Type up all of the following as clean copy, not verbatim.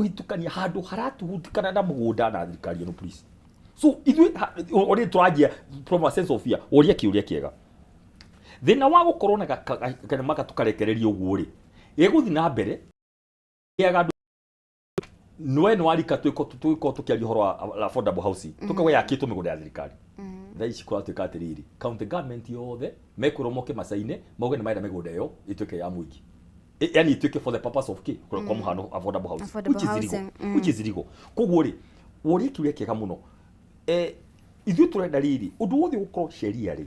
Kũhitũkania handũ haratuhutikana na mũgũnda na thirikari ĩno, please. So ithuĩ already tũranjia from a sense of fear. Ũria kĩũria kĩega. Thĩna wa gũkorwo na kanyamũ gaka tũkarekereria ũguo rĩ, gĩgũthiĩ na mbere gĩaga andũ nwe nĩ warika twĩko tũkĩaria ũhoro wa affordable housing, tũkauga yakĩtwo mĩgũnda ya thirikari. Thaa ici kũratuĩka atĩrĩrĩ, county government yothe mekwĩrwo moke macaine mauge nĩ marenda mĩgũnda ĩyo ĩtuĩke ya mũingĩ. Yani ituĩke for the purpose of kĩ, kwa mũhano affordable housing, Affordable which is illegal, housing. Which is illegal. Koguo rĩ, woria kĩũria kĩega mũno. Ithuĩ tũrenda rĩrĩ, ũndũ wothe ũgũkorwo sheria rĩ,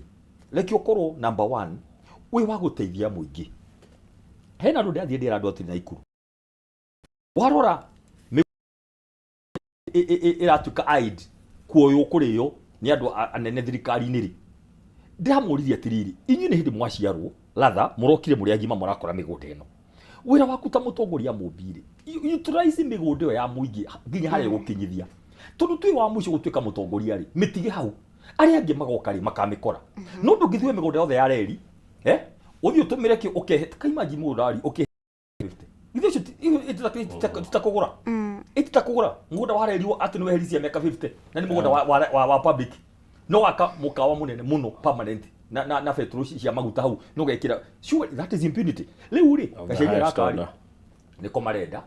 reke ũkorwo number one wĩ wa gũteithia mũingĩ. Hena andũ ndĩrathiĩ ndĩra andũ atĩ Naikuru warora ĩratuĩka aid kuoywo kũrĩo nĩ andũ anene thirikari-inĩ rĩ, ndĩramũririe atĩrĩrĩ, inyuĩ nĩ hĩndĩ mwaciarwo latha mũrokire mũrĩ agima, mũrakora mĩgũnda ĩno. Wĩra waku ta mũtongoria mũmbi rĩ, utilize mĩgũnda ĩyo ya mũingĩ nginya harĩa ĩgũkinyithia, tondũ twĩ wa mũico gũtuĩka mũtongoria rĩ, mĩtige hau, arĩa angĩ magoka rĩ makamĩkora. No ndũngĩthiĩ mĩgũnda yothe ya reri, ũthiĩ ũtũmĩre kĩ ũkehe kaimagine mũgũnda wari ũkehe 50. Ithuĩ ũcio titakũgũra, ĩtitakũgũra mũgũnda warerirwo atĩ nĩ wehericia mĩaka 50 na nĩ mũgũnda wa public, no waka mũkawa mũnene mũno permanent na betũrũ cia maguta hau no gekĩra. Sure, that is impunity. Rĩu rĩ, Of the gacaria highest gaka rĩ, order. Nĩko marenda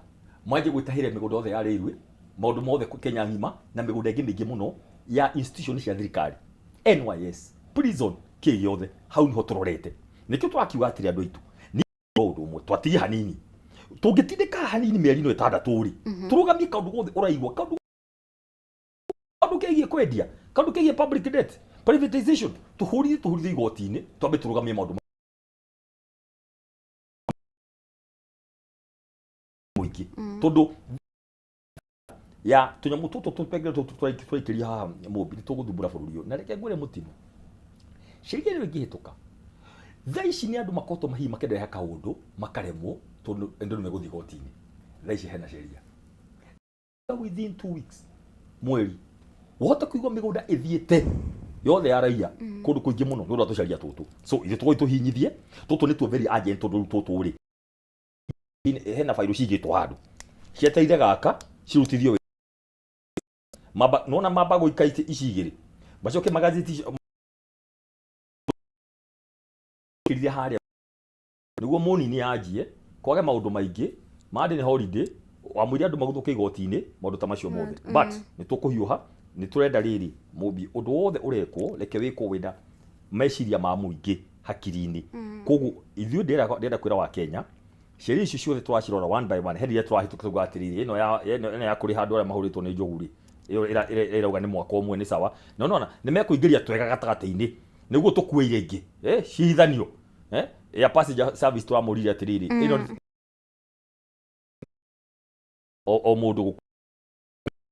manjie gwĩtahĩra mĩgũnda yothe ya railway, maũndũ mothe Kenya ng'ima, na mĩgũnda ĩngĩ mĩingĩ mũno ya institution cia thirikari, NYS, prison, kĩ gĩothe. Hau niho tũrorete. Nĩkĩo tũrakiuga atĩrĩ, andũ aitũ, nĩ ũndũ ũmwe twatigie hanini, tũngĩtindĩka hanini mĩeri ĩno 6 rĩ, tũrũgamie kaũndũ gothe ũraigua, kaũndũ kegiĩ kwendia, kaũndũ kegiĩ public debt, privatization, tũhũrithie tũhũrithie igoti-inĩ, twambe tũrũgamie maũndũ mũingĩ, tondũ ya tũnyamũ tũtũ tũpengere tũtũ tũraikĩria haha mũmbi nĩ tũgũthumbũra bũrũri ũyũ. Na reke ngwĩre mũtino, sheria ĩno ĩngĩhĩtũka thaa ici, nĩ andũ makoretwo mahihi makĩenderea kaũndũ makaremwo tondũ andũ nĩ megũthiĩ igoti-inĩ. Thaa ici hena sheria, within 2 weeks, mweri, wote kũigua mĩgũnda ĩthiĩte yothe ya raia kũndũ kũingĩ mũno nĩ ũndũ wa tũcaria tũtũ. So ithuĩ tũgũthiĩ tũhinyithie tũtũ, nĩtuo very urgent, tondũ rĩu tũtũ rĩ, hena bairũ cigĩtwo handũ cietereire gaka cirutithio wĩra. Mamba nona mamba gũika ici igĩrĩ, macoke magazeti icio kĩrire harĩa nĩguo mũnini yanjie kwage maũndũ maingĩ mande nĩ holiday wamwĩre andũ maguthũke igoti-inĩ, maũndũ ta macio mothe. But nĩ tũkũhiũha, nĩ tũrenda rĩrĩ mũmbi, ũndũ wothe ũrekwo reke wĩkwo wĩna meciria ma mũingĩ hakiri-inĩ. Koguo ithuĩ ndĩrenda kwĩra wa Kenya, sheria icio ciothe tũracirora one by one. Hena iria tũrahĩtũka tuga atĩrĩrĩ, ĩno ya kũrĩha andũ arĩa mahũrĩtwo nĩ njogu rĩ, ĩyo ĩrauga nĩ mwaka ũmwe, nĩ sawa. Na nona nĩ mekũingĩria twega gatagatĩ-inĩ nĩguo tũkue iria ingĩ cihithanio. Ya passenger service tũramũrire atĩrĩrĩ, ĩno o mũndũ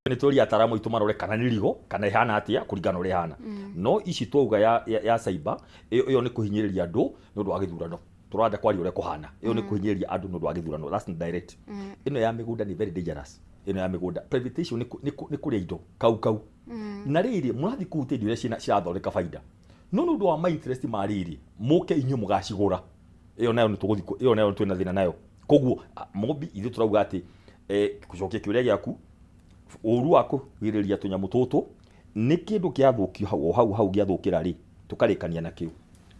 nĩ tũria ataaramu aitũ marore kana nĩ rigo kana ĩhana atĩa kũringana na ũrĩa ĩhana. No ici twauga ya cyber, ĩyo nĩ kũhinyĩrĩria andũ nĩ ũndũ wa gĩthurano. Tũrenda kwaria ũrĩa kũhana, ĩyo nĩ kũhinyĩrĩria andũ nĩ ũndũ wa gĩthurano, that's not direct. Ĩno ya mĩgũnda nĩ very dangerous. Ĩno ya mĩgũnda privatization nĩ kũrĩa indo kau kau, na rĩrĩ mũrathiĩ kũhutia indo iria cirathondeka baida, no nĩ ũndũ wa ma interest ma rĩrĩ mũke inyuĩ mũgacigũra. Ĩyo nayo nĩ tũgũthiĩ ĩyo nayo twĩna thĩna nayo. Koguo mũmbi, ithuĩ tũrauga atĩ gũcokia kĩũria gĩaku, ũru wa kũgirĩrĩria tũnyamũ tũtũ nĩ kĩndũ kĩathũkio hau o hau hau gĩathũkĩra rĩ, tũkarĩkania nakĩo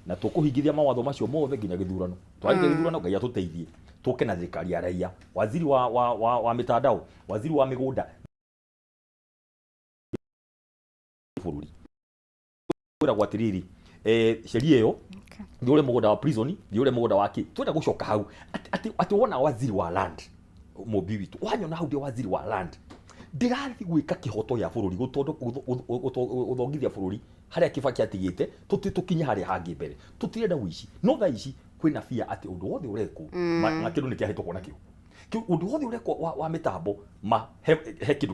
na tũkũhingithia mawatho macio mothe nginya gĩthurano. Twarĩkia gĩthurano, Ngai atũteithie tũke na thirikari ya raia. Waziri wa mitandao, waziri wa mĩgũnda, bũrũri kwĩragwo atĩrĩrĩ, sheria ĩyo thiĩ ũrĩa mũgũnda wa prison, thiĩ ũrĩa mũgũnda wa kĩ. Twenda gũcoka hau atĩ wona waziri wa land, mũmbi witũ, wanyona hau ndĩ waziri wa land, ndĩrathiĩ gwĩka kĩhoto gĩa bũrũri, gũthongithia bũrũri harĩa Kibaki atigĩte, tũti tũkinye harĩa hangĩ mbere. Tũtirenda ũici, no thaa ici kwĩna bia atĩ ũndũ wothe ũrekwo na kĩndũ nĩ kĩahĩtũkwo nakĩo. Ũndũ wothe ũrekwo wa mĩtambo ma he kĩndũ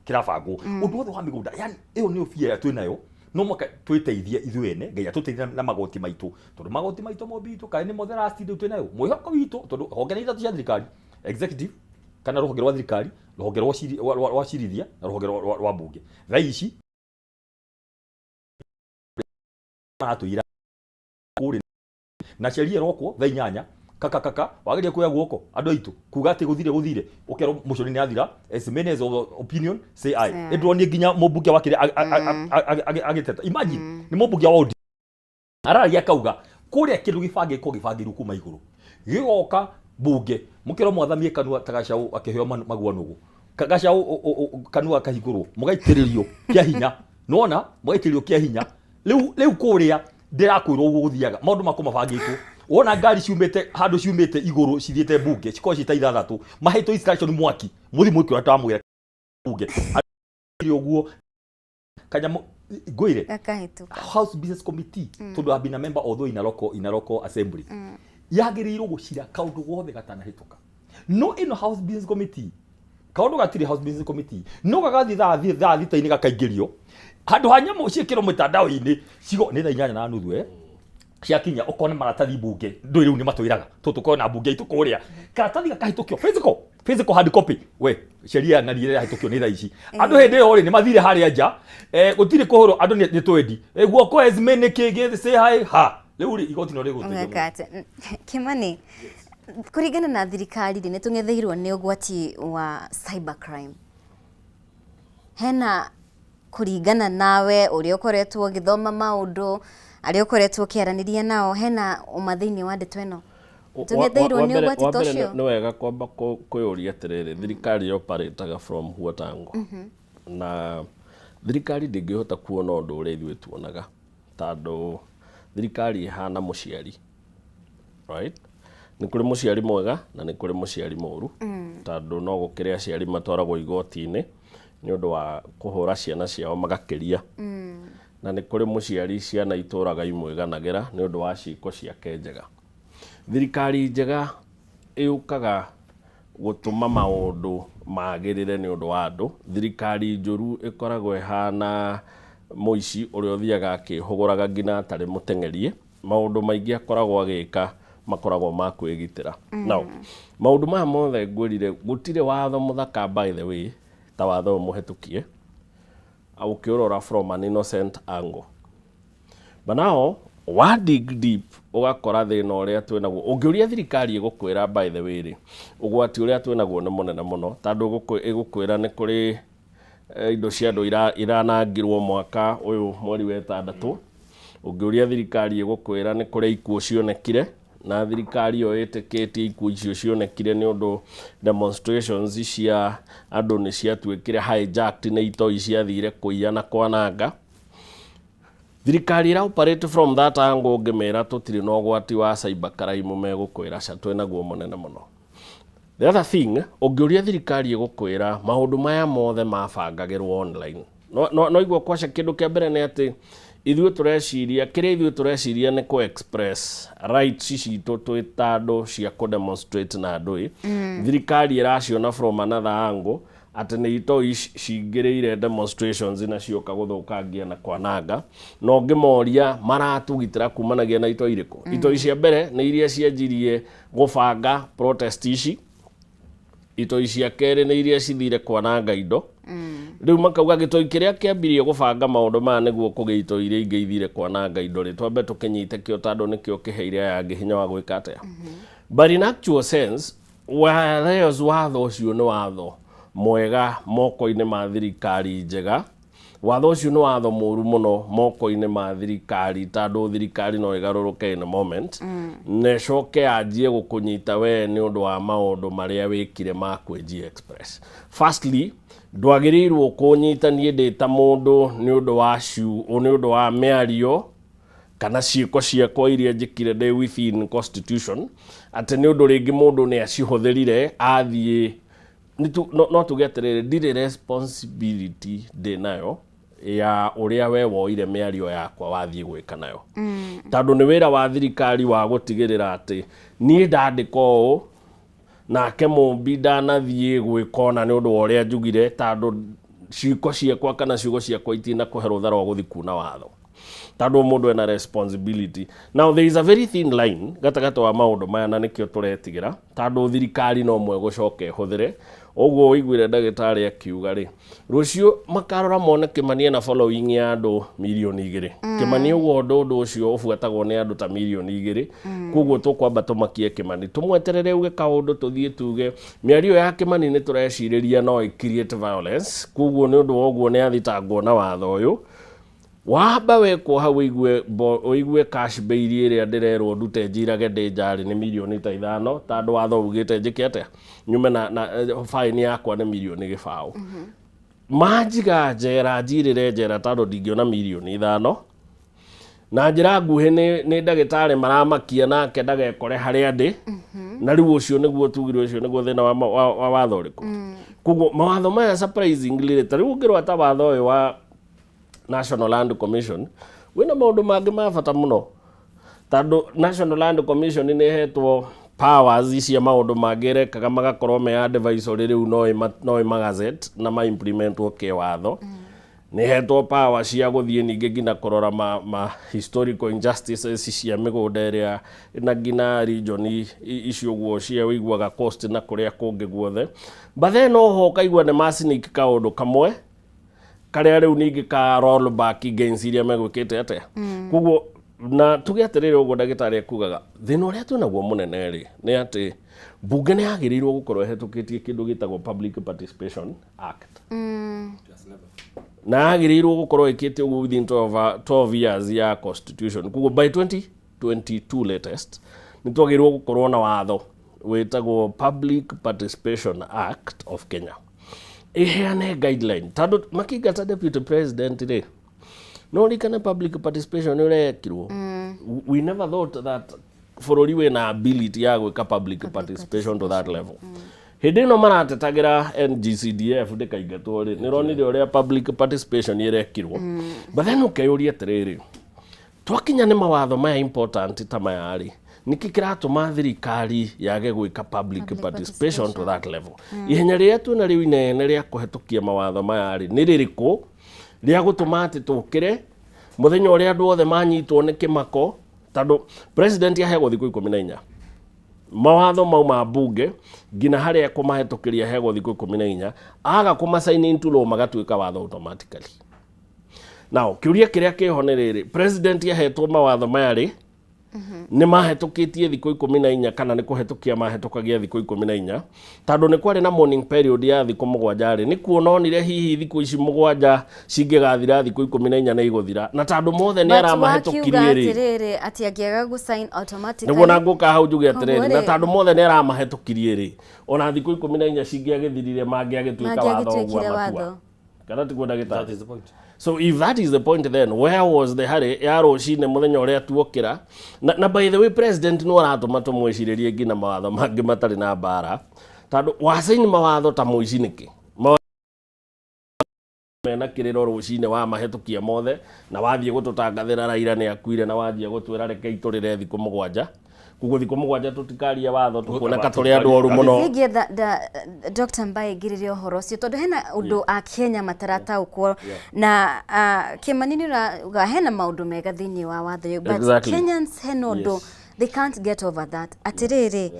kĩrabangwo, ũndũ wothe wa mĩgũnda, yani ĩyo nĩyo bia ĩrĩa twĩnayo. No mũhaka twĩteithie ithuĩ ene, Ngai atũteithie na magoti maitũ, tondũ magoti maitũ, mũmbi witũ, kaĩ nĩmo the last rĩu twĩnayo mwĩhoko witũ, tondũ honge nĩ ithatũ cia thirikari: executive kana rũhonge rwa thirikari, rũhonge rwa cirithia na rũhonge rwa mbunge. Thaa ici maratũira kũrĩ na sheria ĩrokwo thaa 8. Kaka kaka wageria kuoya guoko andũ aitũ kuga atĩ gũthire gũthire ũkerwo mũconi nĩ athira. As many as of opinion say aye. Say aye. Nĩndĩronire nginya mũmbunge wa kĩrĩa agĩteta. Imagine nĩ mũmbunge wa ODM araragia akauga kũrĩa kĩndũ gĩbangĩkwo gĩbangĩirwo kuma igũrũ gĩgoka mbunge mũkĩrwo mwathamie kanua ta gacaũ akĩheo magua nũgũ. Gacaũ kanua kahingũrwo mũgaitĩrĩrio kĩa hinya, nĩwona mũgaitĩrĩrio kĩa hinya. Rĩu kũrĩa ndĩrakwĩrwo ũguo gũthiaga maũndũ makwo mabangĩtwo. Wona ngari ciumĩte handũ ciumĩte igũrũ cithiĩte mbunge cikorwo ciĩ ta ithathatũ, mahetwo instruction mwaki mũthi mwĩke ũrĩa twamwĩra mbunge ũguo kanyamũ ngwĩre Gakahĩtũka. House Business Committee, tondũ I've been a member although in a local assembly, yagĩrĩirwo gũcira kaũndũ gothe gatanahĩtũka. No ĩno House Business Committee, kaũndũ gatirĩ House Business Committee, no gagathiĩ thaa thita-inĩ gakaingĩrio handũ ha nyamũ ciĩkĩrwo mĩtandao-inĩ cigo nĩ thaa 8:30 ciakinya ũkona maratathi mbunge ndũĩ rĩu nĩ matwĩraga tũ tũkorwo na mbunge itũ kũrĩa karatathi gakahĩtũkio physical hard copy. We sheria ya ng'ani ĩrĩa yahĩtũkio nĩ thaa ici andũ hĩndĩ ĩyo rĩ nĩ mathire harĩa nja, gũtirĩ kũhũrwo andũ nĩ twendi guoko as many kĩngĩ say hi ha rĩu rĩ igoti no rĩgũteithia mũno. Ũgeka atĩa? Kĩmani, kũringana na thirikari rĩ, nĩ tũng'etheirwo nĩ ũgwati wa cyber crime. Hena kũringana nawe ũrĩa ũkoretwo ũgĩthoma maũndũ arĩa ũkoretwo ũkĩaranĩria nao, hena ũma thĩinĩ wa ndeto ĩno? Tũng'etheirwo nĩ ũgwati ta Wa mbere ũcio? Nĩ wega kwamba kwĩyũria atĩrĩrĩ, thirikari operataga from what angle? Na thirikari ndĩngĩhota kuona ũndũ ũrĩa ithuĩ tuonaga, tondũ thirikari ĩhana mũciari, right? Nĩ kũrĩ mũciari mwega na nĩ kũrĩ mũciari mũru, tondũ no gũkĩrĩ aciari matwaragwo igoti-inĩ nĩ ũndũ wa kũhũra ciana ciao magakĩria, na nĩ kũrĩ mũciari ciana itũraga imwĩganagĩra nĩ ũndũ wa ciĩko ciake njega. Thirikari njega ĩũkaga gũtũma maũndũ magĩrĩre nĩ ũndũ wa andũ. Thirikari njũru ĩkoragwo ĩhana mũici ũrĩa ũthiaga akĩhũgũraga nginya atarĩ mũteng'erie. Maũndũ maingĩ akoragwo agĩka makoragwo ma kwĩgitĩra. Now, maũndũ maya mothe ngwĩrire, gũtirĩ watho mũthaka, by the way, ta watho ũyũ mũhetũkie ũkĩũrora from an innocent angle. But now wa dig deep ũgakora thĩna ũrĩa twĩnaguo, ũngĩũria thirikari ĩgũkwĩra, by the way rĩ, ũgwati ũrĩa twĩnaguo nĩ mũnene mũno, tondũ ĩgũkwĩra nĩ kũrĩ indo cia andũ iranangirwo mwaka ũyũ mweri wa ĩtandatũ. Ũngĩũria thirikari ĩgũkwĩra nĩ kũrĩ ikuũ cionekire, na thirikari ĩyo ĩtĩkĩtie ikuũ icio cionekire nĩ ũndũ demonstrations cia andũ nĩ ciatuĩkire hijacked nĩ itoi ciathire kũiya na kwananga. Thirikari ĩra operate from that angle. Ũngĩmĩra tũtirĩ na ũgwati wa cyber crime, megũkwĩra ca twĩnaguo mũnene mũno. The other thing, ũngĩũria thirikari ĩgũkwĩra maũndũ maya mothe mabangagĩrwo online. No igua kwaca kĩndũ kĩa mbere nĩ atĩ ithuĩ tũreciria kĩrĩa ithuĩ tũreciria nĩ kũ express rights citũ twĩ ta andũ cia kũ demonstrate na andũ ĩ thirikari ĩraciona from another angle, atĩ nĩ itoi cingĩrĩire demonstrations na cioka gũthũkangia na kwananga. Na ũngĩmoria maratũgitĩra kumanagia na itoi irĩkũ, itoi cia mbere nĩ iria cianjirie gũbanga protest ici, itoi cia kerĩ nĩ iria cithire kwananga indo. Rĩu makauga gĩtoi kĩrĩa kĩambirie gũbanga maũndũ maya nĩguo kũgĩe itoi iria ingĩ ithire kwananga indo rĩ, twambe tũkĩnyite kĩo tondũ nĩkĩo kĩheire aya angĩ hinya wa gwĩka atĩa. But in actual sense, whereas watho ũcio nĩ watho mwega moko-inĩ ma thirikari njega, watho ũcio nĩ watho mũru mũno moko-inĩ ma thirikari, tondũ thirikari no ĩgarũrũke in a moment na ĩcoke yanjie gũkũnyita we nĩ ũndũ wa maũndũ marĩa wĩkire ma kwĩnji express. Firstly, ndwagĩrĩirwo kũnyita niĩ ndĩ ta mũndũ nĩ ũndũ wa nĩ ũndũ wa mĩario kana ciĩko ciakwa iria njĩkire ndĩ within constitution, atĩ nĩ ũndũ rĩngĩ mũndũ nĩ acihũthĩrire athiĩ no tuge atĩrĩrĩ, ndirĩ responsibility ndĩ nayo ya ũrĩa we woire mĩario yakwa wathiĩ gwĩka nayo, tondũ nĩ wĩra wa thirikari wa gũtigĩrĩra atĩ niĩ ndandĩka ũũ nake mũmbi ndanathiĩ gwĩka ona nĩ ũndũ wa ũrĩa njugire, tondũ ciĩko ciakwa kana ciugo ciakwa itinakũhe rũtha rwa gũthiĩ kuna watho, tondũ mũndũ ena responsibility. Now there is a very thin line gatagatĩ wa maũndũ maya, na nĩkĩo tũretigĩra, tondũ thirikari no mwe gũcoka ĩhũthĩre. Ũguo ũiguire ndagĩtarĩ akiuga rĩ, rũciũ makarora mone Kĩmani ena following ya andũ mirioni 2. Kĩmani ũguo ũndũ ũndũ ũcio ũbuatagwo nĩ andũ ta mirioni 2. Koguo tũkwamba tũmakie Kĩmani. Tũmweterere auge kaũndũ tũthiĩ tuge mĩario ya Kĩmani nĩ tũrecirĩria no ĩ create violence. Koguo nĩ ũndũ wa ũguo nĩ athitangwo na watho ũyũ. Wamba wekwo hau ũigue ũigue cash bail ĩrĩa ndĩrerwo ndute njirage ndĩ nja rĩ nĩ mirioni ta 5 tondũ watho ugĩte njĩke atĩa nyume na, na fine yakwa nĩ mirioni 0. Manjiga njera njirĩre njera tondũ ndingĩona mirioni 5 na njĩra nguhĩ nĩ ndagĩtarĩ maramakia nake ndagekore harĩa ndĩ. Na rĩu ũcio nĩguo tugire ũcio nĩguo thĩna wa watho ũrĩkũ. Koguo mawatho maya surprisingly rĩ, ta rĩu ũngĩrora ta watho ũyũ wa National Land Commission wĩna maũndũ mangĩ ma bata mũno tondũ National Land Commission nĩ ĩhetwo powers cia maũndũ mangĩ ĩrekaga magakorwo me advisory rĩu no ĩmagazette na ma implementwo kĩwatho. Nĩ ĩhetwo power cia gũthiĩ ningĩ nginya kũrora ma historical injustices cia mĩgũnda ĩrĩa na nginya region icio ũguo cia ũiguaga coast na kũrĩa kũngĩ guothe. But then oho ũkaigua nĩ masneak kaũndũ kamwe karĩa rĩu ningĩ ka roll back gains iria megwĩkĩte atĩa. Koguo na tuge atĩrĩrĩ ũguo ndagĩtarĩ ekugaga thĩna ũrĩa twĩnaguo mũnene rĩ nĩ atĩ mbunge nĩ yagĩrĩirwo gũkorwo ĩhetũkĩtie kĩndũ gĩtagwo Public Participation Act. Na yagĩrĩirwo gũkorwo ĩkĩte ũguo within 12 years ya constitution. Koguo by 2022 latest nĩ twagĩrĩirwo gũkorwo na watho wĩtagwo Public Participation Act of Kenya ĩheane guideline tondũ makĩingata deputy president rĩ no ririkane public participation ũrĩa yekirwo. We never thought that bũrũri wĩna ability ya gwĩka public participation to that level. Hĩndĩ ĩno maratetagĩra NGCDF ndĩkaingatwo rĩ, nĩ ũronire ũrĩa public participation ĩrekirwo. But then ũkeyũria atĩrĩrĩ, twakinya nĩ mawatho maya important ta maya rĩ, nĩkĩ kĩratũma thirikari yage gwĩka public participation to that level? Ihenya rĩrĩa twĩna rĩu inene rĩa kũhetũkia mawatho maya rĩ, nĩ rĩrĩkũ rĩa gũtũma atĩ tũkĩre mũthenya ũrĩa andũ othe manyitwo nĩ kĩmako? Tondũ president aheagwo thikũ 14 mawatho mau ma mbunge nginya harĩa kũmahetũkĩria aheagwo thikũ 14 aga kũmasign into law magatuĩka watho automatically. Now kĩũria kĩrĩa kĩho nĩ rĩrĩ, president ahetwo mawatho maya rĩ, nĩ mahetũkĩtie thikũ 14 kana nĩ kũhetũkia mahetũkagia thikũ 14? Tondũ nĩ kwarĩ na mourning period ya thikũ 7 rĩ, nĩ kuona onire hihi thikũ ici 7 cingĩgathira thikũ 14 nĩ igũthira na tondũ mothe nĩ aramahĩtũkirie rĩ, atĩrĩrĩ atĩ angĩaga gũsign automatically. Nĩguo na ngũka hau njuge atĩrĩrĩ, na tondũ mothe nĩ aramahĩtũkirie rĩ, ona thikũ 14 cingĩagĩthirire mangĩagĩtuĩka watho ũguo mangĩagĩtuĩkire amatua watho. Kana tiguo ndagĩtarĩ? That is the point. So if that is the point, then where was the hurry ya rũcinĩ mũthenya ũrĩa tuokĩra? Na by the way, president nĩ aratũma tũmwĩcirĩrie nginya mawatho mangĩ matarĩ na mbara tondũ wacaini mawatho ta mũici nĩkĩ mena kĩrĩro rũcinĩ wa mahĩtũkia mothe na wathiĩ gũtũtangathĩra Raila nĩ akuire na wanjia gũtwĩra reke itũrĩre thikũ 7, koguo thikũ 7 tũtikarie watho tũkuoneka tũrĩ andũ oru mũno. Ingĩetha Dr. Mbae ngĩrĩria ũhoro ũcio tondũ hena ũndũ Akenya matarataũkwo na Kĩmani nĩ ũrauga hena maũndũ mega thĩinĩ wa watho ũyũ, but Kenyans hena ũndũ they can't get over that, atĩrĩrĩ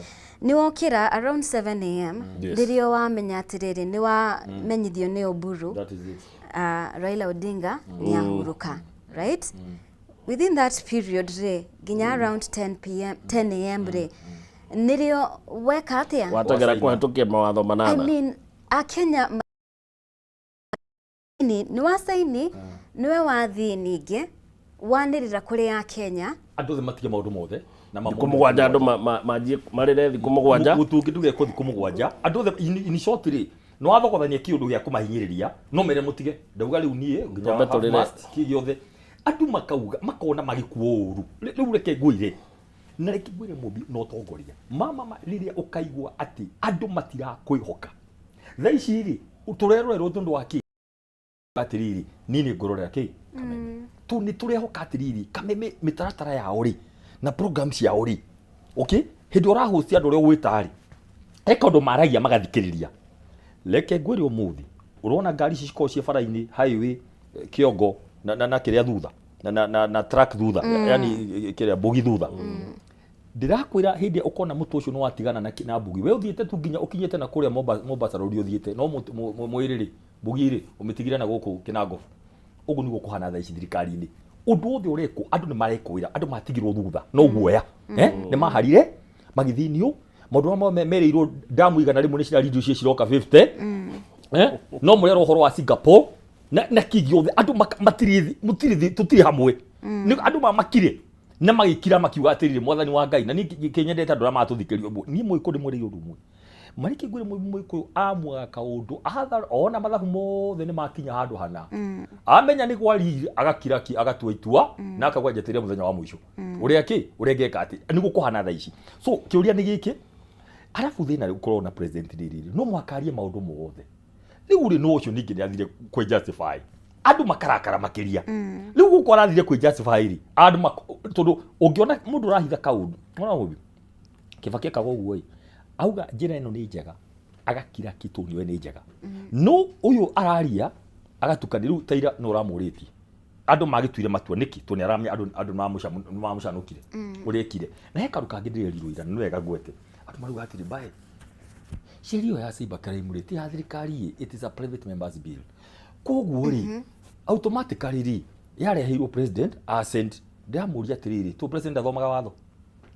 nĩ wokĩra around 7 a.m. Rĩrĩa wamenya atĩrĩrĩ nĩ wamenyithio nĩ Oburu That is it. Raila Odinga nĩ ahurũka, right within that period rĩ nginya around 10 p.m., 10 a.m. rĩ, nĩrĩo weka atĩa? Watagera kũhetũkia mawatho I 8. mean, Akenya nĩ wacaini nĩwe wathiĩ ningĩ wanĩrĩra kũrĩ Akenya. Andũ othe matige maũndũ mothe na thikũ 7 andũ manjie marĩre thikũ 7. Mũtũngĩ ndũgekwo thikũ 7 andũ othe in short rĩ nĩ wathogothania kĩũndũ gĩa kũmahinyĩrĩria no mere mũtige ndauga rĩu niĩ nginya Twambe half tũrĩre. mast, kĩ gĩothe andũ makauga makona magĩkuo ũru. Rĩu reke ngwĩre na reke ngwĩre mũmbi na ũtongoria mama rĩrĩa ũkaigua atĩ andũ matirakwĩhoka thaa ici rĩ tũrerorerwo tondũ wa kĩ atĩrĩrĩ niĩ nĩ ngũrorera kĩ Kameme tu nĩ tũrehoka atĩrĩrĩ Kameme mĩtaratara yao rĩ na program ciao rĩ, okay, hĩndĩ ũrahosti andũ ũrĩa ũgwĩta rĩ he kaũndũ maragia magathikĩrĩria. Reke ngwĩre ũmũthĩ ũrona ngari ici cikoragwo ciĩ bara-inĩ highway, kĩongo na kĩrĩa thutha na truck thutha, yani kĩrĩa bogie thutha. Ndĩrakwĩra hĩndĩ ĩrĩa ũkona mũtwe ũcio nĩ watigana na, na mbugi, we ũthiĩte tu nginya ũkinyĩte na kũrĩa Mombasa Road ũthiĩte, no mwĩrĩ rĩ, mbugi rĩ, ũmĩtigire na gũkũ Kĩnangobu. Ũguo nĩguo kũhana thaa ici thirikari-inĩ. Ũndũ wothe ũrekwo, andũ nĩ marekũĩra, andũ matigirwo thutha no guoya. Nĩ maharire magĩthĩnio maũndũ marĩa merĩirwo ndamu 100 nĩ cira reduce ciroka 50. No mũrerwo ũhoro wa Singapore na kĩ gĩothe, andũ matirĩ mũtirĩ tũtirĩ hamwe. Nĩ andũ mamakire na magĩkira makiuga atĩrĩrĩ, mwathani wa Ngai. Na niĩ kĩnyendete andũ arĩa matũthikĩrĩria ũguo. Niĩ Mũgĩkũyũ ndĩmwĩrĩire ũndũ ũmwe, marĩkĩ ngwĩre, Mũgĩkũyũ amuaga kaũndũ ahatha ona mathabu mothe nĩ makinya handũ hana, amenya nĩ gwariri, agakira ki, agatua itua na akauga njeterere mũthenya wa mũico ũrĩa kĩ ũrĩa ngeka atĩ nĩguo kũhana thaa ici. So kĩũria nĩ gĩkĩ, arabu thĩna rĩu ũkorwo na president nĩ rĩrĩ, no mũhaka arie maũndũ mothe. Rĩu rĩ, no ũcio ningĩ nĩ athire kwĩ justify, andũ makarakara makĩria. Rĩu gũkũ arathire kwĩ justify rĩ, andũ tondũ ũngĩona mũndũ ũrahitha kaũndũ, ona ũguo Kĩbaki ekaga ũguo ĩ, auga njĩra ĩno nĩ njega, agakira ki tondũ nĩwe nĩ njega, no ũyũ araria agatukania. Rĩu ta ira nĩ ũramũrĩtie, andũ magĩtuire matua nĩkĩ? Tondũ nĩ aramenya andũ nĩ mamũcanũkire ũrĩa ekire. Na he kaũndũ kangĩ ndĩrerirwo ira, nĩ wega ngwete. Andũ marauga atĩrĩ, mbae sheria ĩyo ya cyber crime rĩ, ti ya thirikari ĩ, it is a private members bill. Koguo rĩ, automatically rĩ, yareheirwo president assent. Ndĩramũria atĩrĩrĩ, to president athomaga watho?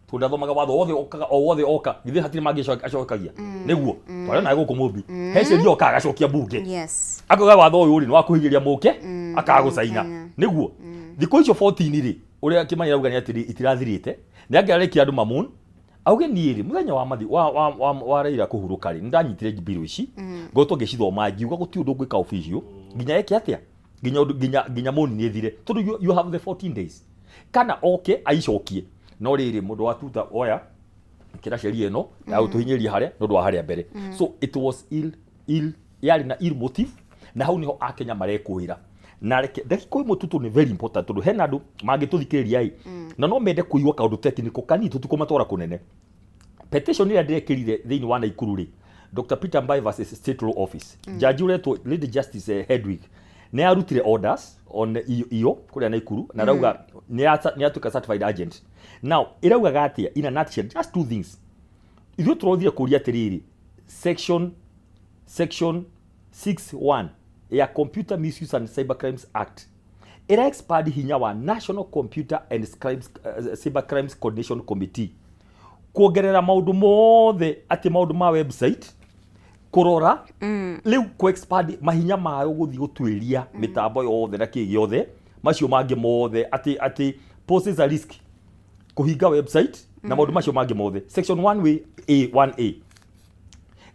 Tondũ ndathomaga watho wothe okaga o wothe oka, githĩ hatirĩ mangĩ acokagia? Nĩguo twarĩ nawe gũkũ mũmbi, he sheria okaga agacokia mbunge. Akauga watho ũyũ rĩ, nĩ wa kũhinyĩria mũke, akaga gũcaina. Kenya. Nĩguo thikũ icio 14 rĩ, ũrĩa Kĩmani arauga nĩ atĩrĩ, itirathirĩte, nĩ angĩarekia andũ mamun auge niĩ rĩ, mũthenya wa mathi wa Raila kũhurũka rĩ, nĩ ndanyitire mbirũ ici, ngotwo ngĩcithoma, ngiuga gũtirĩ ũndũ ngwĩka official nginya eke atĩa, nginya ũndũ nginya moni nĩ ĩthire, tondũ you have the 14 days kana oke aicokie. No rĩrĩ, mũndũ wa tuta oya kĩra sheria ĩno ya gũtũhinyĩrĩria harĩa nĩ ũndũ wa harĩa mbere. So it was ill yarĩ na ill motive, na hau niho akenya marekũĩra. Na reke ndagĩka ĩmwe tu, tondũ nĩ very important, tondũ hena andũ mangĩtũthikĩrĩria ĩ, na no mende kũigua kaũndũ technical kanini, tũtikũmatwara kũnene. Petition ĩrĩa ndĩrekĩrire thĩinĩ wa Naikuru rĩ, Dr. Peter Mbae versus State Law Office, jaji ũretwo Lady Justice Hedwig nĩ arutire orders on iyo kũrĩa Naikuru, na arauga nĩ atuĩka certified agent. Now ĩraugaga atĩa in a nutshell? Just two things. Ithuĩ tũrothire kũria atĩrĩrĩ, section 61 ya Computer Misuse and Cybercrimes Act ĩra expand hinya wa National Computer and Cyber Crimes Coordination Committee kuongerera maũndũ mothe, atĩ maũndũ ma website kũrora, rĩu kũ expand mahinya mayo gũthiĩ gũtuĩria mĩtambo yothe na kĩ gĩothe macio mangĩ mothe, atĩ poses a risk kũhinga website na maũndũ macio mangĩ mothe. Section 1 A 1A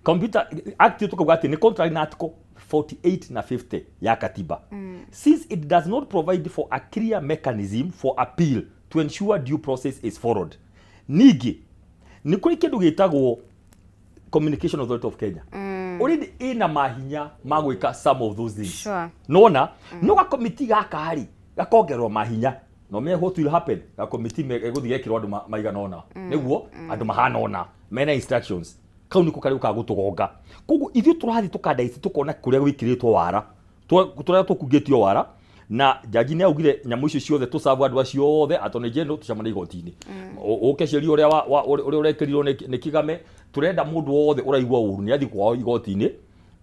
Computer Act tukauga atĩ nĩ contrary na article 48 na 50 ya katiba, since it does not provide for a clear mechanism for appeal to ensure due process is followed. Ningĩ nĩ kũrĩ kĩndũ gĩtagwo Communication Authority of Kenya, already ĩna mahinya ma gwĩka some of those things. Nona no gakomiti gaka rĩ, gakongererwo mahinya, no me what will happen, gakomiti gũthiĩ gekĩrwo andũ maigana ũna, nĩguo andũ mahana ũna mena instructions, kau nĩko karĩ gũkaga gũtũgonga. Koguo ithuĩ tũrathiĩ tũkanda ici, tũkona kũrĩa gwĩkĩrĩtwo wara, tũrĩa tũkungĩtio wara, na jaji nĩ augire nyamũ icio ciothe tũcabu andũ acio othe, attorney general, tũcemanie igoti-inĩ. Ũke sheria ũrĩa ũrĩa ũrekĩrirwo nĩ Kigame. Tũrenda mũndũ wothe ũraigua ũru nĩ athiĩ kwao igoti-inĩ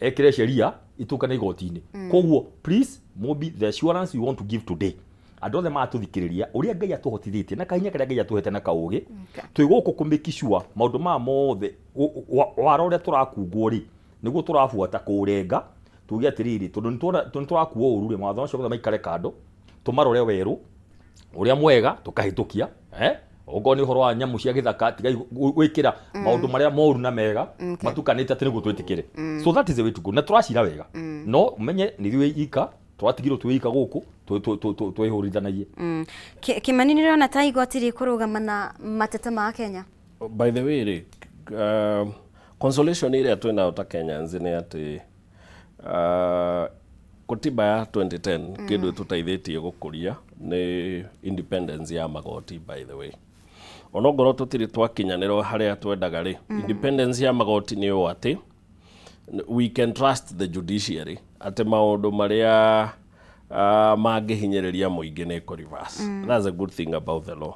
ekĩre sheria itũkane igoti-inĩ. Koguo please, Mobi, the assurance we want to give today, andũ othe maratũthikĩrĩria, ũrĩa Ngai atũhotithĩtie na kahinya karĩa Ngai atũhete na kaũgĩ, twĩ gũkũ kũ make sure maũndũ maya mothe, wara ũrĩa tũrakungwo rĩ, nĩguo tũrabuata kũũrenga, tuge atĩrĩrĩ, tondũ nĩ tũrakuo ũru rĩ, mawatho macio mothe maikare kando, tũmarore werũ ũrĩa mwega tũkahĩtũkia. Okorwo nĩ ũhoro wa nyamũ cia gĩthaka, tigai gwĩkĩra maũndũ marĩa moru na mega matukanĩte atĩ nĩguo twĩtĩkĩre. So that is the way to go, na tũracira wega, no ũmenye nĩ ithuĩ ika tũratigirwo twĩ ika gũkũ twĩhũrithanagie. Kĩmani, nĩ ũrona ta igoti rĩkũrũgama na mateta ma Kenya? By the way rĩ, consolation ĩrĩa twĩ nayo ta Kenyans nĩ atĩ katiba ya 2010, kĩndũ ĩtũteithĩtie gũkũria nĩ independence ya magoti. By the way, onongorwo tũtirĩ twakinyanĩrwo harĩa twendaga rĩ, independence ya magoti nĩ ũũ atĩ we can trust the judiciary atĩ maũndũ marĩa mangĩhinyĩrĩria mũingĩ nĩ kũ reverse. That's a good thing about the law.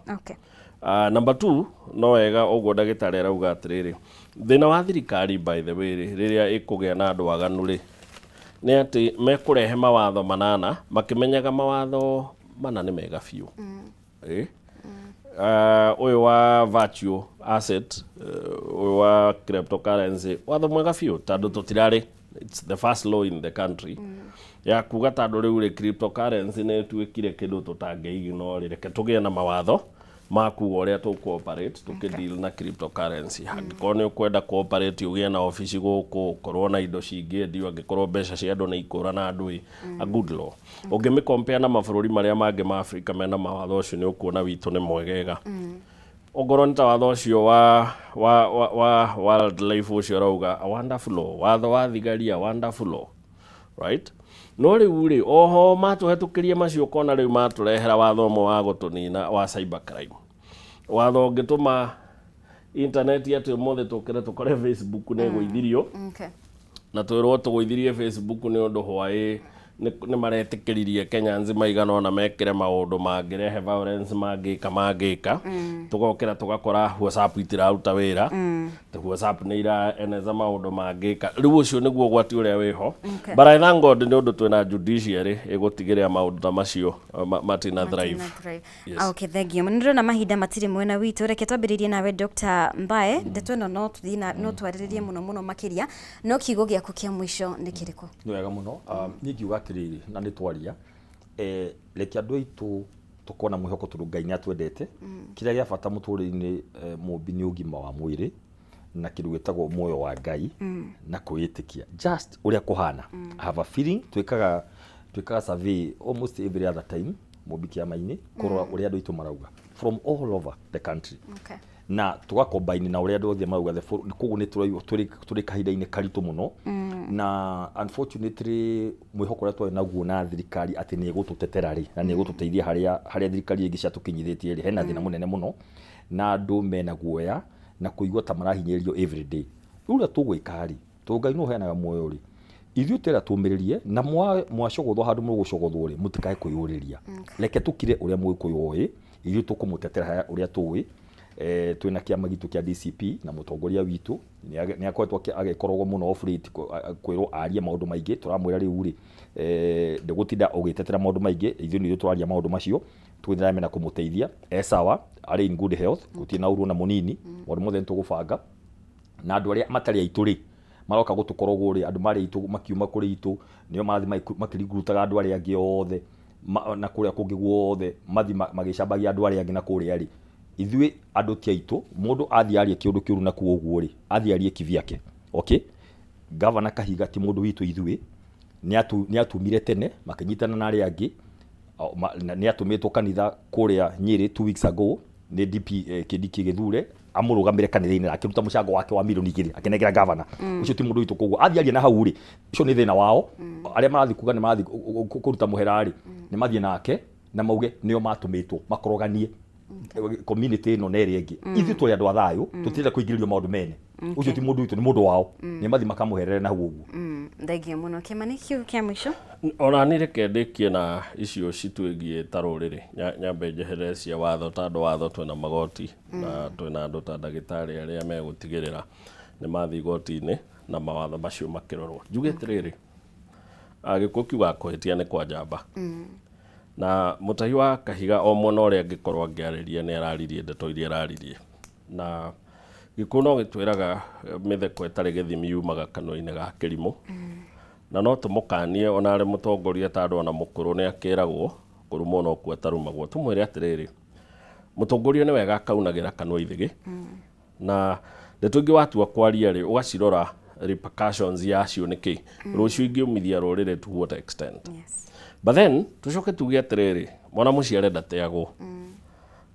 Number two, no wega ũguo ndagĩtarĩ arauga atĩrĩrĩ, thĩna wa thirikari, by the way rĩ, rĩrĩa ĩkũgĩa na andũ aganu rĩ, nĩ atĩ mekũrehe mawatho manana makĩmenyaga mawatho mana nĩ mega biũ. Ũyũ wa virtual asset, ũyũ wa cryptocurrency, watho mwega biũ tondũ tũtirarĩ, it's the first law in the country ya kuga tondũ rĩu rĩ, cryptocurrency nĩ ĩtuĩkire kĩndũ tũtangĩ rĩ, reke tũgĩe na mawatho ma kuga ũrĩa tũkũ-operate tũkĩ-deal na cryptocurrency. Angĩkorwo nĩ ũkwenda kũ-operate, ũgĩe na obici gũkũ, ũkorwo na indo cingĩendio, angĩkorwo mbeca cia andũ nĩ ikũra na andũ ĩ, a good law. Ũngĩmĩ-compare na mabũrũri marĩa mangĩ ma Afrika mena mawatho ũcio, nĩ ũkuona witũ nĩ mwegega. Ongorwo nĩ ta watho ũcio wa wildlife ũcio ũrauga, a wonderful law, watho wa thigari, a wonderful law, right? No rĩu rĩ, oho matũhetũkĩrie macio, ũkona rĩu matũrehera watho ũmwe wa gũtũnina wa cyber crime, watho ũngĩtũma intaneti atĩ ũmũthĩ tũkĩre tũkore Facebook nĩ ĩgũithirio na twĩrwo tũgũithirie Facebook nĩ ũndũ hwaĩ nĩ maretĩkĩririe Kenyans maigana ũna mekĩre maũndũ mangĩrehe violence, mangĩka mangĩka. Tũgokĩra tũgakora WhatsApp itiraruta wĩra, mm. WhatsApp nĩ iraeneza maũndũ mangĩka. Rĩu ũcio nĩguo ũgwati ũrĩa wĩho. But I thank God nĩ ũndũ twĩna judiciary ĩgũtigĩrĩra maũndũ ta macio matina thrive. Matina thrive. Yes. Ah, okay, thank you. Nĩ ndĩrona mahinda matirĩ mwena witũ. Reke twambĩrĩrie nawe, Dr. Mbae. Ndeto ĩno no tũthiĩ na no twarĩrĩrie mũno mũno makĩria, no kiugo gĩaku kĩa mũico nĩ kĩrĩkũ? Nĩ wega mũno. Niĩ ngiuga atĩrĩrĩ, na nĩ twaria, reke andũ aitũ tũkorwo na mwĩhoko tondũ Ngai nĩ atwendete. Kĩrĩa gĩa bata mũtũrĩre-inĩ, mũmbi nĩ ũgima wa mwĩrĩ na kĩndũ gĩtagwo muoyo wa Ngai na kwĩĩtĩkia just ũrĩa kũhana. I have a feeling twĩkaga survey almost every other time mũmbi kĩama-inĩ kũrora ũrĩa andũ aitũ marauga from all over the country na tũgacombine na ũrĩa andũ othe marauga. Koguo nĩ tũraigua tũrĩ kahinda-inĩ karitũ mũno, na unfortunately mwĩhoko ũrĩa twarĩ naguo na thirikari atĩ nĩ ĩgũtũtetera rĩ, na nĩ ĩgũtũteithia harĩa thirikari ingĩ ciatũkinyithĩtie rĩ, hena thĩna mũnene mũno na andũ mena guoya na kũigua ta marahinyĩrĩrio every day. Rĩu ũrĩa tũgwĩka rĩ, tondũ Ngai nĩwe ũheanaga muoyo rĩ, ithuĩ tũrenda tũmĩrĩrie na mwacogothwo handũ mũgũcogothwo rĩ, mũtikae kwĩyũrĩria. Reke tũkire ũrĩa mũgĩkũyũ oĩ, ithuĩ tũkũmũtetera harĩa ũrĩa tũĩ. Twĩna kĩama gitũ kĩa DCP na mũtongoria witũ nĩ akoretwo agĩkoragwo mũno off late kwĩrwo arie maũndũ maingĩ. Tũramwĩra rĩu rĩ, ndũgũtinda ũgĩtetera maũndũ maingĩ, ithuĩ nĩ ithuĩ tũraria maũndũ macio, tũgũthiĩ na mbere na kũmũteithia. E sawa, arĩ in good health, gũtirĩ na ũru ona mũnini. Maũndũ mothe nĩ tũgũbanga na andũ arĩa matarĩ aitũ rĩ, maroka gũtũkorogwo rĩ, andũ marĩ aitũ makiuma kũrĩ itũ nĩo marathiĩ makĩrigurutaga andũ arĩa angĩ othe na kũrĩa kũngĩ guothe mathiĩ magĩcambagia andũ arĩa angĩ na kũrĩa rĩ, ithuĩ andũ ti aitũ. Mũndũ athiĩ arie kĩũndũ kĩũru na kuo ũguo rĩ, athiĩ arie kivyake. Okay, Gavana Kahiga ti mũndũ witũ ithuĩ, nĩ atumire tene makĩnyitana na arĩa angĩ. Nĩ atũmĩtwo kanitha kũrĩa Nyĩrĩ 2 weeks ago nĩ DP, Kindiki Gĩthure amũrũgamĩre kanitha-inĩ na akĩruta mũcango wake wa mirioni 2 akĩnengera gavana. Ũcio ti mũndũ witũ, koguo athiĩ arie na hau rĩ, ũcio nĩ thĩna wao. Arĩa marathiĩ kuga nĩ marathiĩ kũruta mũhera rĩ, nĩ mathiĩ nake na mauge nĩo matũmĩtwo makoroganie community ĩno na ĩrĩa ĩngĩ. Ithuĩ tũrĩ andũ a thayũ, tũtirenda kũingĩrĩrio maũndũ mene. Ũcio ti mũndũ witũ, nĩ mũndũ wao, nĩ mathiĩ makamũherere na hau ũguo. Thengiũ mũno. Kĩmani, kiugo kĩa mũico? Ona niĩ reke ndĩkie na icio citwĩgiĩ ta rũrĩrĩ. Nyambe njeherere cia watho, tondũ watho twĩna magoti na twĩna andũ ta ndagĩtarĩ arĩa megũtigĩrĩra nĩ mathiĩ igoti-inĩ na mawatho macio makĩrorwo. Njuge atĩrĩrĩ, Gĩkũyũ kiugaga kũhĩtia nĩ kwa njamba, na mũtahi wa Kahiga o mwena ũrĩa angĩkorwo angĩarĩria nĩ araririe ndeto iria araririe, na Gĩkũyũ no gĩtwĩraga mĩtheko ĩtarĩ gĩthimi yumaga kanua-inĩ ga kĩrimũ. Na no tũmũkanie ona arĩ mũtongoria, tondũ ona mũkũrũ nĩ akĩragwo kũrumwo no kuo atarumagwo. Tũmwĩre atĩrĩrĩ, mũtongoria nĩ wega akaunagĩra kanua ithĩgĩ, na ndeto ingĩ watua kwaria rĩ, ũgacirora repercussions yacio nĩ kĩ rũciũ ingĩũmithia rũrĩrĩ, to what extent. But then tũcoke tuge atĩrĩrĩ, mwana mũciare ndateagwo,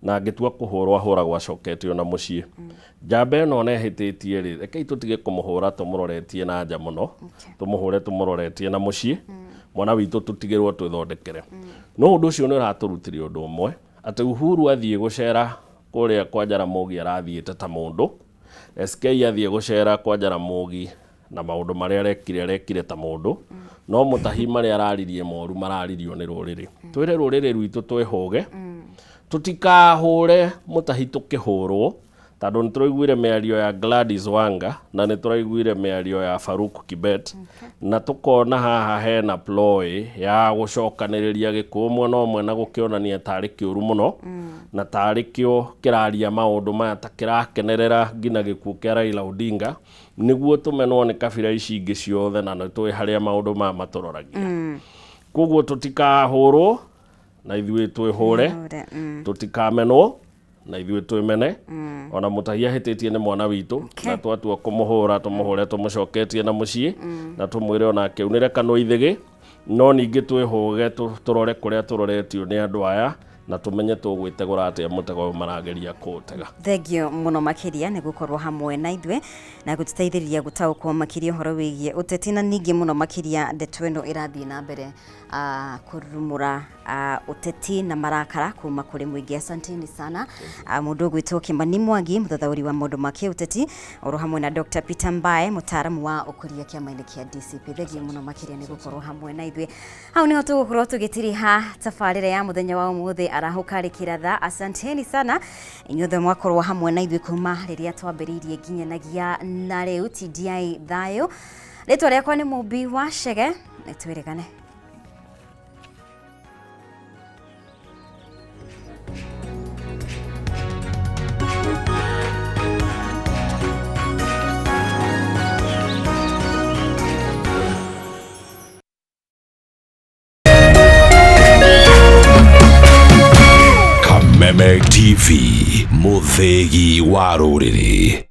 na angĩtua kũhũrwo ahũragwo acoketio na mũciĩ. Njamba ĩno ona ĩhĩtĩtie rĩ, rekei tũtige kũmũhũra tũmũroretie na nja mũno, tũmũhũre tũmũroretie na mũciĩ. Mwana witũ tũtigĩrwo twĩthondekere. No ũndũ ũcio nĩ ũratũrutire ũndũ ũmwe, atĩ Uhuru athiĩ gũcera kũrĩa kwa Jaramogi arathiĩte ta mũndũ, SK athiĩ gũcera kwa Jaramogi na maũndũ marĩa arekire arekire ta mũndũ, no mũtahi marĩa araririe moru mararirio nĩ rũrĩrĩ. Twĩre rũrĩrĩ rwitũ twĩhũge. Tũtikahũre mũtahi tũkĩhũrwo, tondũ nĩ tũraiguire mĩario ya Gladys Wanga na nĩ tũraiguire mĩario ya Farouk Kibet, na tũkona haha hena ploy ya gũcokanĩrĩria Gĩkũyũ mwena ũmwe na gũkĩonania tarĩ kĩũru mũno, na tarĩ kĩo kĩraria maũndũ maya ta kĩrakenerera nginya gĩkuũ kĩa Raila Odinga, nĩguo tũmenwo nĩ kabira ici ingĩ ciothe, na nĩ tũĩ harĩa maũndũ maya matũroragia. Koguo tũtikahũrwo na ithuĩ twĩhũre, tũtikamenwo na ithuĩ twĩmene. Ona mũtahi ahĩtĩtie nĩ mwana witũ, na twatua kũmũhũra tũmũhũre tũmũcoketie na mũciĩ, na tũmwĩre onake aunĩre kanua ithĩgĩ, no ningĩ twĩhũge tũrore kũrĩa tũroretio nĩ andũ aya, na tũmenye tũgwĩtegũra atĩa mũtego ũyũ marageria kũũtega. Thengio mũno makĩria nĩ gũkorwo hamwe na ithuĩ na gũtũteithĩrĩria gũtaũkwo makĩria ũhoro wĩgiĩ ũteti, na ningĩ mũno makĩria ndeto ĩno ĩrathiĩ na mbere kũrurumũra ũteti na marakara kuma kũrĩ mũingĩ. Asanteni sana. Mũndũ ũgwĩtwo Kimani Mwangi, mũthathaũri wa maũndũ ma kĩũteti, oro hamwe na Dr. Peter Mbae, mũtaaramu wa ũkũria kĩama-inĩ kĩa DCP. Thengio mũno makĩria nĩ gũkorwo hamwe na ithuĩ. Hau niho tũgũkorwo tũgĩtiriha tabarĩra ya mũthenya wa ũmũthĩ arahũka rĩkĩratha. Asanteni sana inyuothe mwakorwo hamwe na ithuĩ kuma rĩrĩa twambĩrĩirie nginyanagia na rĩu. TDI thayũ. Rĩtwa rĩakwa nĩ Mũmbi wa Chege, nĩtwĩrĩgane. Kameme TV, mũthĩgi wa rũrĩrĩ.